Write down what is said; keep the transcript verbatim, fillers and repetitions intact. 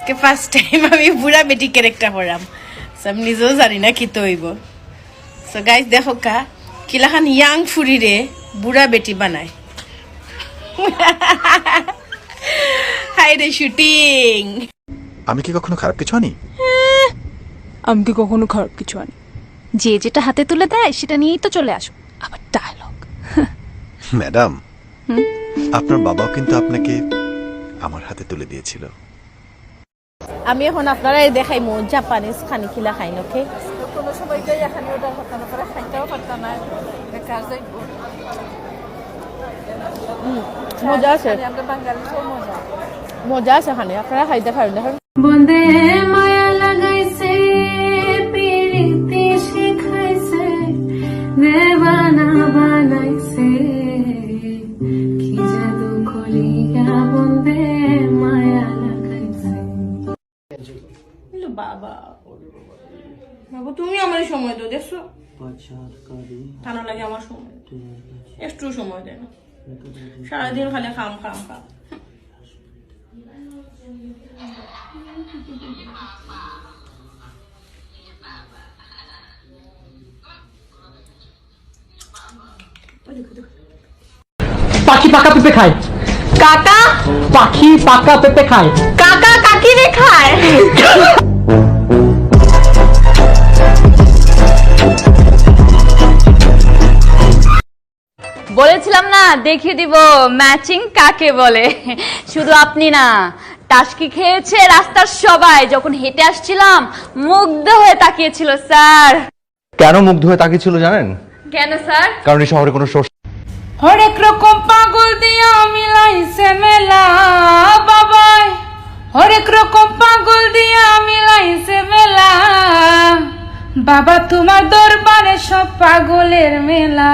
আজকে first time আমি বুড়া বেটি ক্যারেক্টার করলাম। So, আমি নিজেও জানি না কিতা অইবো। So গাইস, দেখো কা, কিলাখান ইয়াং ফুরিরে বুড়া বেটি বানায়। হায় রে শুটিং। আমি কি কখনো খারাপ কিছু আনি? আমি কি কখনো খারাপ কিছু আনি? যে যেটা হাতে তুলে দেয়, সেটা নিয়েই তো চলে আসো। আবার ডায়লগ। ম্যাডাম, আপনার বাবাও কিন্তু আপনাকে আমার হাতে তুলে দিয়েছিল। আমি এখন আপনারা দেখাইমু জাপানিজ খানি কিলা খাইন, ওকে? কোনো সময় যাই এখানে অর্ডার করতে না পারে, খাইতেও পারতা না। বেকার যাইব। মজা আছে, আমরা বাঙালি তো মজা। মজা আছে খানি, আপনারা খাইতে পারেন। দেখেন, বন্দে মায়া লাগাইছে, পিরিতি শিখাইছে, দেওয়ানা বানাইছে, কি জাদু করিয়া বন্দে মায়া লাগাইছে। বাবা, বাবা, তুমি আমার সময় দাও, দেখছো? তার লাগে আমার সময়, একটু সময় দেয় না। সারাদিন খালি খাম খাম খাম। পাখি পাকা পেঁপে খায়। কাকা, পাখি পাকা পেঁপে খায়। কাকা কাকিরে খায়। বলেছিলাম না, দেখিয়ে দিব ম্যাচিং কাকে বলে। শুধু আপনি না, টাসকি খেয়েছে রাস্তার সবাই। যখন হেঁটে আসছিলাম, মুগ্ধ হয়ে তাকিয়েছিল স্যার। কেন মুগ্ধ হয়ে তাকিয়েছিল জানেন? কেন স্যার? কারণ এই শহরে কোনো সোর্স হরেক রকম পাগল দিয়া মিলাইছে মেলা বাবায়, হরেক রকম পাগল দিয়া মিলাইছে মেলা। বাবা তোমার দরবারে সব পাগলের মেলা।